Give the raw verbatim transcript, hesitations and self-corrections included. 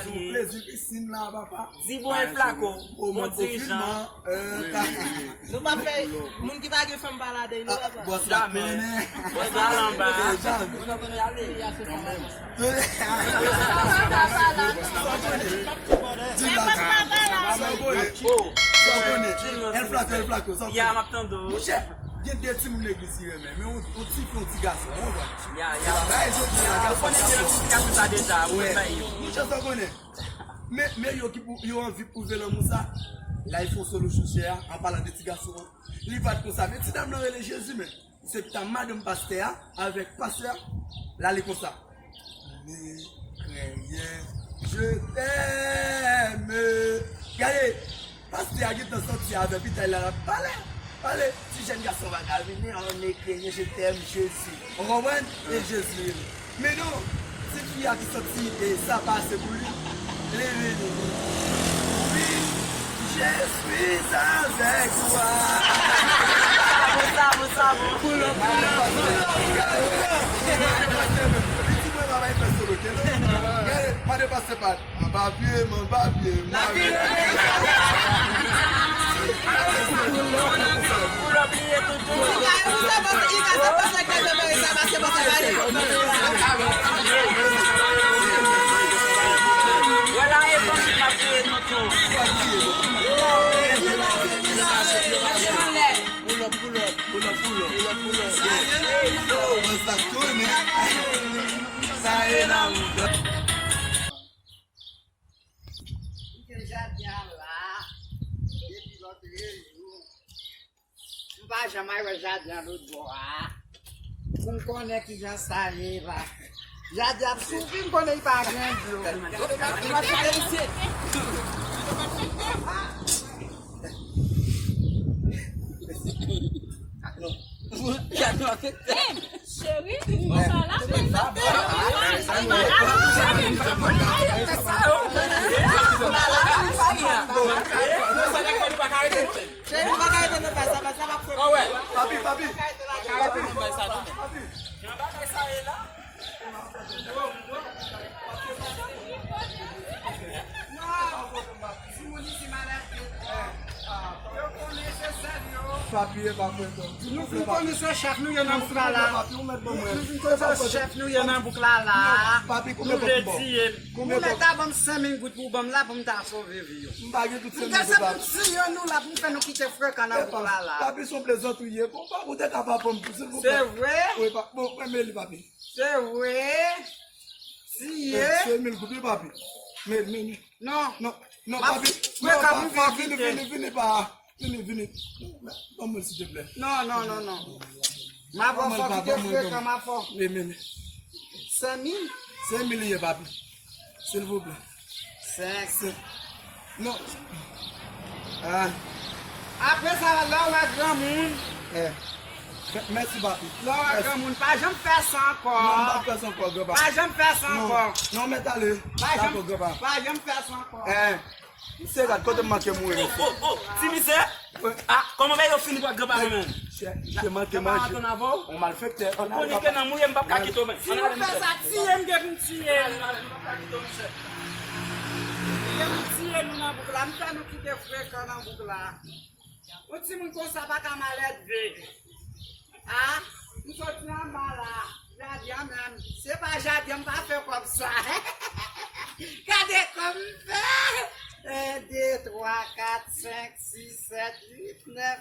Sou plezi pisin la, papa. Di bon, El Flaco, bon dirijan. Nou pa fè moun ki pa gen fanm pa ladan, nou pa fè. Bòs la konnen. Bòs la anba. Sa w konnen? Di la, sa w konnen? Sa w konnen? El Flaco, El Flaco, sa w konnen? Ya, m ap tande w. Monchè, gen de timoun legliz ki renmen, men yon, yon tifi, yon ti gason, yon wè. Ya, ya. Bagay jodi a, gason, gason. Ou konnen de notifikasyon sa deja, ou konn bay yo. Monchè, sa w konnen? Men, men yo ki pou, yo anvi pwouve lanmou sa. La, li fè yon solo sou chè a, an palan de ti gason an. Li pa t konsa. Men ti dam nan rele Jezi, men. Se ta madanm pastè a avèk pastè a. La, li konsa. Ne crée rien, je t'aime. Gade, pastè a gentan sòti avè pitay la, l ap pale, pale. Ti jèn gason va ka vini, oh, ne crée rien, je t'aime, Jésus. Ou konprann? E Jezi li ye. Men non, ti fi a ki sòti e sa pase pou li. Li vini. Oui, je suis avec toi. Sa bon, sa bon, sa bon. Pull up, pull up, pull up. Li di mwen pa bay fè solo, ok, non? Gade, mande pastè pa. Anba pye m, anba pye m. Lavi rele. Pull up, li ye toutou. Wè la e bandi k ap touye toutou. Pull up, pull up. Pull up, pull up. Pull up, pull up. Pull up, pull up. Yeah. Bòs la tounen. Sa e la ou. Kite jaden an la, depi lòt rezo. M pa janm al wè jaden an lòt bò a. Pou m konnen kijan sa ye la. Jaden ap soufi, m konnen li pa gen dlo. Gade, gade, gade, gade. Cheri, ou pa la, cheri. Cheri, ou pa ka rete nan kay sa, sa pa fè. Papi, papi. Papi. Papi. Timoun isi malad. Yo konnen se sèl yo. Papi e pa fè. Nou fin konnen se chèf nou ye nan bouk la la. Papi, ou mèt ban mwen. Nou fin konnen se chèf nou ye nan bouk la la. Papi, nou vle tiye m. Ou mèt ta ban m senk mil goud pou ban m la pou m ta sove vi yo. M pa gen tout senk mil goud la. M ta se pou tiye nou la pou m fè nou kite frekan nan bouk la la. Papi, se yon plezantri ou ye. Bon, papi, ou te ka pa ban m tou, silvouplè. Se vre? Wi, pa, bon, mwen, men li, papi. Se vre. Tiye. Se mil goud, wi, papi. Men, men, men. Non. Non, non, papi. Non, papi, vini, vini, vini, pa. Vini, vini. Ban mwen, silvouplè. Non, non, non, non. M ap fè w kite frekan, m ap fè w. Men, men, men. Senk mil? Senk mil li ye, papi. Silvouplè. Senk. Senk. Non. Ah. Apre sa, lè w wè granmoun. Eh. Mèsi, papi. Lè w wè granmoun, pa janm fè sa ankò. Non, m pa fè sa ankò, granpa. Pa janm fè sa ankò. Non, non, mèt ale. Pa janm, dakò, granpa. Pa janm fè sa ankò. Eh. Misye, gad kote m manke mouri, mesye. Oh, oh, oh, ti misye. Ah, kòman bagay yo fini pou granpa yo menm? Misye manke manje. Granpa ann avè w? On malfektè. Ou konnen ke nan mouri m p ap ka kite w menm. Si nou fè sa, tiye m, gen pou m tiye nou. Gen pou m tiye nou nan bouk la. M fè nou kite frekan nan bouk la. Yon timoun konsa pa ka malelve. Ah, m soti anba la. Jaden an menm. Se pa jaden, m pa fè kòb sa. Gade kòb m fè. En, de, twa, kat, senk, sis, sèt, uit, nèf.